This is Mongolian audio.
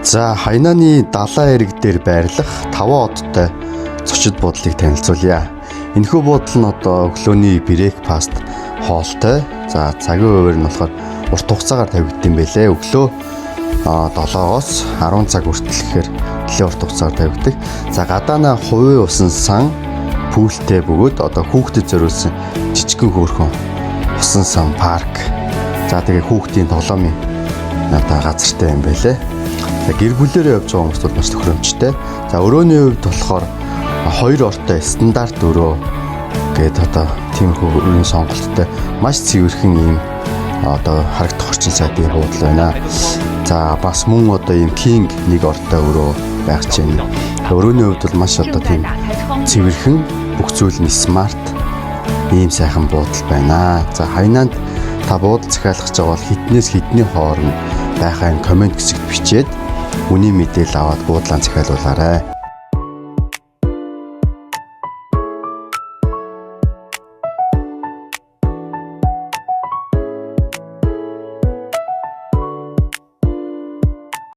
За, Хайнаны далайн эрэг дээр байрлах 5 одтой зочид буудлыг танилцуулъя. Энэхүү буудал нь одоо өглөөний breakfast хоолтой. За, цагийн хуваар нь болохоор урт хугацаагаар тавигдсан юм байлээ. Өглөө 7-оос 10 цаг хүртэл гэхээр нэлээд урт хугацаагаар тавигддаг. За, гадаана хувийн усан сан pool тэй бөгөөд одоо хүүхдэд зориулсан жижигхэн хөөрхөн усан сан парк. За, тэгээ хүүхдийн тоглоомын одоо газартай юм байлээ. За, гэр бүлээрээ явж байгаа хүмүүст бол маш тохиромжтой. За, өрөөний хувьд болохоор хоёр ортой стандарт өрөө гээд одоо тиймэрхүү өрөөний сонголттой маш цэвэрхэн ийм одоо харагдах орчин сайдын буудал байна. За, бас мөн одоо ийм king нэг ортой өрөө байх чинь. Өрөөний хувьд бол маш одоо тийм цэвэрхэн, бүх зүйл нь smart ийм сайхан буудал байна. За, Хайнанд та буудал захиалах гэж байгаа бол хэднээс хэдний хооронд байхаа comment хэсэгт бичээд үнийн мэдээлэл аваад буудлаа захиалуулаарай.